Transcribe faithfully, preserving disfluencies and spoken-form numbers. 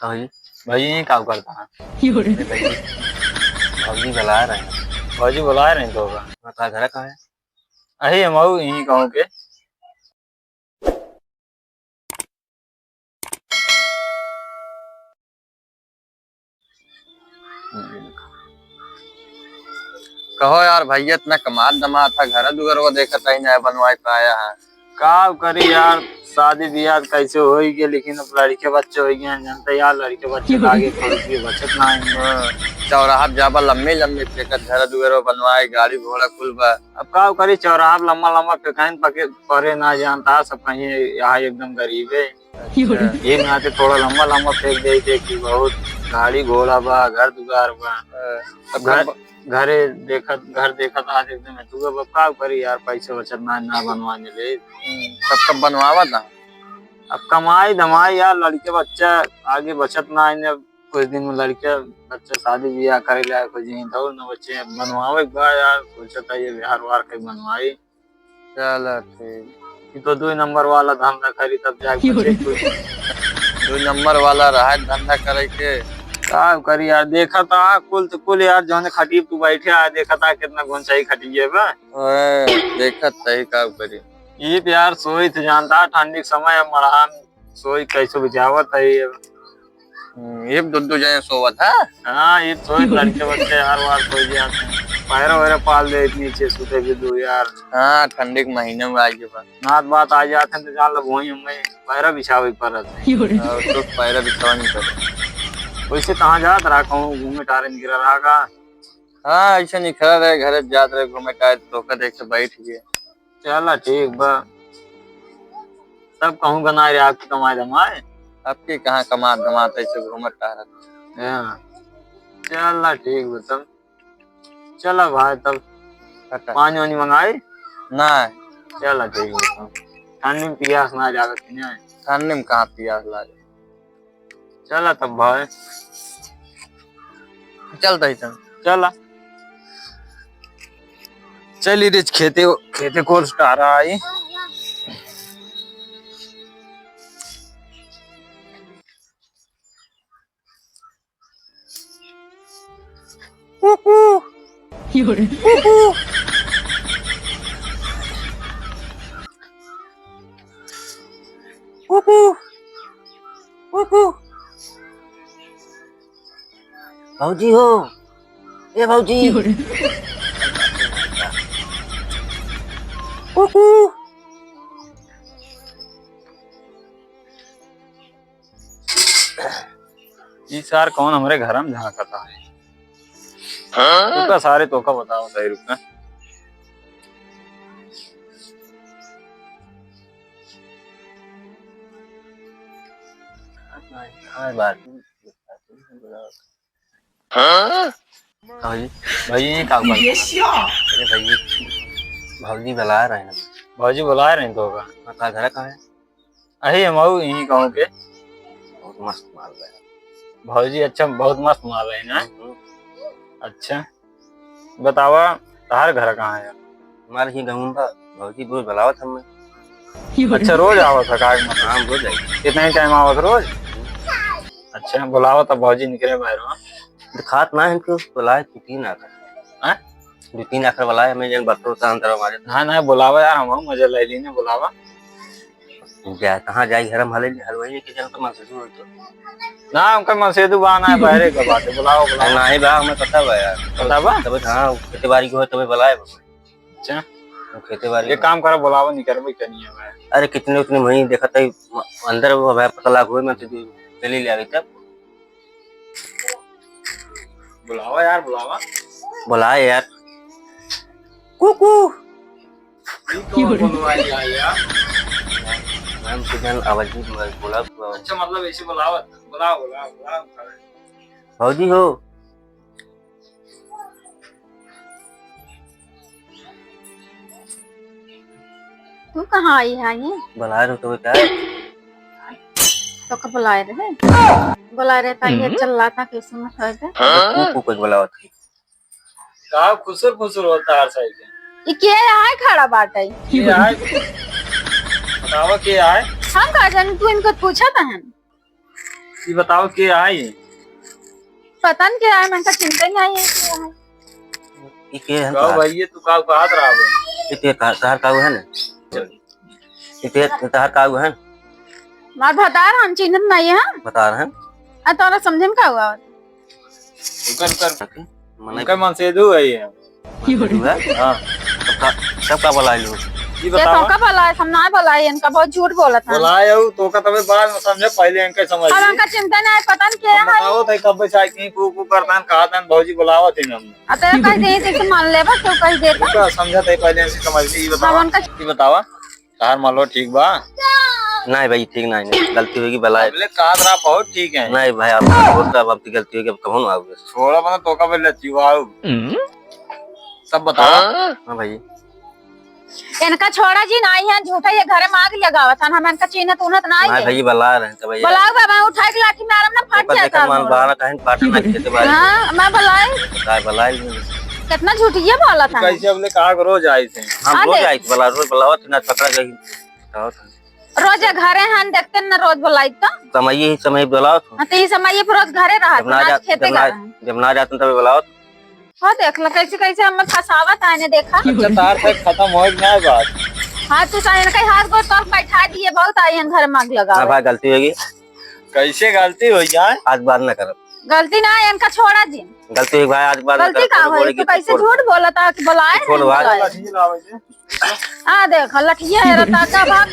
कहो जी, भौजी यहीं काम करता है? अरे भौजी, भौजी बुलाए रहे हैं। भौजी बुलाए रहे तो होगा। बता, घर कहाँ है? अही हम आऊ यहीं कहूँ के। कहो यार भैया, इतना कमात दमात है, घर दुआर वो देखत ही नहीं बनवाए पाया है। का करी यार, शादी बियाह कैसे होई गए, लेकिन अब लड़के बच्चे हो गए हैं, जानते यार, लड़के बच्चे का आगे कोई भी बचत ना है। हाँ, चौराहा पे जाबा लम्बे लम्बे फेंकत, घर दुआर बनवाए, गाड़ी घोड़ा कुल बा। अब का करी, चौराहा पे लम्बा लम्बा फेंकाइन पके परे ना जानता, सब कहीं यहाँ एकदम गरीब है। अच्छा। ये नाते थोड़ा लम्बा लम्बा फेंक दे थे कि बहुत गाड़ी घोड़ा बा, घर दुआर बा। हाँ, अब घर, कब घरे देखत, घर देखत आज एकदम है। तू अब का करी यार, पैसे बचत ना, ना बनवाने ले। हम्म, तब कब बनवावा था? अब कमाई धमाई यार, लड़के बच्चा आगे बचत ना है। अब कुछ दिन में लड़के बच्चे शादी बियाह करे लायक हो जाए, तो न बच्चे बनवावे के बा यार, सोचत है ये बिहार वार के बनवाई। चला ठीक। ई तो दुई नंबर वाला धंधा करी तब जाके बचे कुछ। दुई नंबर वाला रहा है धंधा करे के। का करी यार, देखा था कुल तो कुल यार, जौन खटीप तू बैठे आ, देखा था कितना घुंचाई खटिए बा। ओए, देखत तही का करी। ई प्यार सोई तो जानता, ठंडी के समय है, मरहान सोई कैसे बुझावत है ये। हम्म, ये दो दो जने सोवत है। हाँ, ये सोई लड़के बच्चे यार, वार सोई जाते हैं। पैरा वैरा पाल दे इतनी अच्छे सूते भी दो यार। हाँ, ठंडी के महीने में आई के बाद। नात बात आ जाते हैं तो जान लो वहीं हमें पैरा बिछावे के पड़त है। और तो पैरा बिछावे नहीं पड़े। वैसे कहाँ जात रहा, कहूँ घूमे टारे निकल रहा का? हाँ, ऐसे निकल रहे, घरे जात रहे घूमे टारे, धोखा देख के बैठ गए। चला ठीक बा। तब कहूँ गनाए रे आपकी कमाए धमाए। आपकी कहाँ कमात धमात ऐसे घूमत टहरत। हाँ। चला ठीक बा तब। चला भाई तब। अच्छा। पानी वानी मंगाई? ना। चला ठीक बा तब। ठंडी में पियास ना लागत कि नहीं? ठंडी में कहाँ पियास लागे? चला तब भाई। चलता ही तब। चला। चली रे खेते, खेते कोर से टहरा आई। कुकू। कुकू। कुकू। कुकू। भौजी हो, ए भौजी। कुकू। ई सार कौन हमरे घर में झांकता है? हाँ? रुका सारे तोका बताओ, सही रुका। हाँ, बात। हाँ? भाई, भाई, ये का बात? अरे भाई, भौजी बुलाए रहे ना। भौजी बुलाए रहे तो होगा। हाँ, का घर कहाँ है? अही हम आऊ यहीं कहूँ के। बहुत मस्त माल है। भौजी, अच्छा, बहुत मस्त माल है ना? हम्म। अच्छा, बतावा, तहार घर कहाँ है? हमारे ही गाँव में बा, भौजी बहुत बुलावत हमें। अच्छा, रोज आवत है का? हाँ, रोज आई। कितना ही टाइम आवत रोज? अच्छा, बुलावा तब भौजी निकले बाहर। दिखात ना है इनको, बुलाए दो तीन आकर। हैं? दो तीन आकर बुलाए, हमें जन बरतों से अंदर हमारे। हाँ, ना, बुलावा यार, हम मजा ले लीने, बुलावा। जा, कहाँ जाई, घर में हले, हलवाई के जन तो मन से दूर हो तो। ना, हमका मन से दुआ ना है, बाहरे का बात है, बुलावा, बुलावा। नहीं बा, हमें पता बा यार। पता बा? तबे, हाँ, खेती बाड़ी को है, तबे बुलाए बा। अच्छा। वो खेते बाड़ी एक में। काम करा, बुलावा, नहीं करबे, क्या नहीं है भाई? अरे, कितने उतने वहीं देखत है, अंदर वो भाई पता लाग हुए, मैं तो चली ले आ गई तब। बुलावा यार, बुलावा। बुलाए यार। कुकू। ये कौन बोलवाई यार, यार? मैम, किधर आवाज नहीं बोला, बुलाओ। अच्छा, मतलब ऐसे बुलावा, बुलाओ, बुलाओ, बुलाओ। भौजी हो। तू कहाँ आई है ये? बुलाए रहो तो क्या? तो कब बुलाए रहे? बुलाए रहे था ये हम्म। चल रहा था कैसे मत हो जाए। तो तू को कुछ बुलावत है? का खुसुर खुसुर होता हर साइड में? ये के आए खड़ा बाटे? ये आए? बतावा के आए? हम का जानी, तू इनको पूछा था हम। ये बताओ के आई? पता नहीं के आई, मन का चिंता ही नहीं है के आई। ये के है कहो तोहार? भाई, ये तू का कहत रहा बे? ये के का, तोहार का है ना? ये के तोहार का है? मार भतार हम चिन्हत नहीं है। भतार है? आ तोरा समझे में का हुआ? उकर, उकर। मने उनका मन से दू है ये। मन से दू है? हाँ। तब का, तब का बोलाए लो? ये ये बताओ। तोका बोलाए, हम ना बोलाए, इनका बहुत झूठ बोलत है। बोलाए हो, तोका तबे बाद में समझे, पहले इनके समझ अब ले। इनका चिंता नहीं, पता नहीं क्या हम है। बताओ थे कब से आई, कहीं कू कू करता है, कहा था भौजी बुलावा थे हम। आ तो कह दे, तो मान ले, बस तो कह दे तो। उनका समझा थे पहले इनसे समझ ले, ये बताओ। हम उनका ये बतावा। तार मालो ठीक बा? नहीं भाई, ठीक नहीं, नहीं। गलती होगी, भला है। हमले कहा रहा बहुत ठीक है। नहीं भाई, आप बहुत अब आपकी गलती होगी, अब कहूँ ना आओगे। छोड़ा बना तो का बोले जीवाऊ। हम्म। सब बताओ। हाँ भाई। इनका छोड़ा जी, नहीं है, झूठा ये घरे में आग लगावत हन, हम इनका चिन्हत उन्हत नहीं नहीं है। भाई, ये बला रहे हैं तो भैया। बुलाओ बाबा, उठा के लाठी मारम ना, फट ओकर जाता देखा मन हमारा। बारह कहीं फाट ना खेते बारे। हाँ, मैं बुलाई। काय बलाई? कितना झूठिया बोलत है। कैसे हमने कहा कि रोज आई थे? हम आज रोज देख। आई थे, बला, रोज बुलावत ना पकड़ा गई। रोज घरे हन, देखते न रोज बुलाई तो। समय ही समय बुलाओ तो। हाँ, तो ये समय ये पर रोज घरे रहत जब ना हन, आज जा-, खेते जब ना, गए हन। जब ना जाते तब बुलाओ तो। हो देख लो कैसे कैसे हमें फंसावत है ने, देखा। अच्छा, तार से खत्म हो गया बात। हाँ, तू साइन कहीं हाथ गोड़ तोड़ बैठा दिए, बहुत आई हन घर में आग लगा। हाँ भाई, गलती होगी। कैसे गलती हो जाए? आज बात ना करब। गलती ना है, इनका छोड़ा जी। गलती होगी भाई, आज बात ना गलती करब। का तोड़ होई? बोले तू कि कैसे छोड़। झूठ बोलत है कि बुलाए छोड़ नहीं भाई। बुलाए। आ देख, लठिया है, रता का भाग।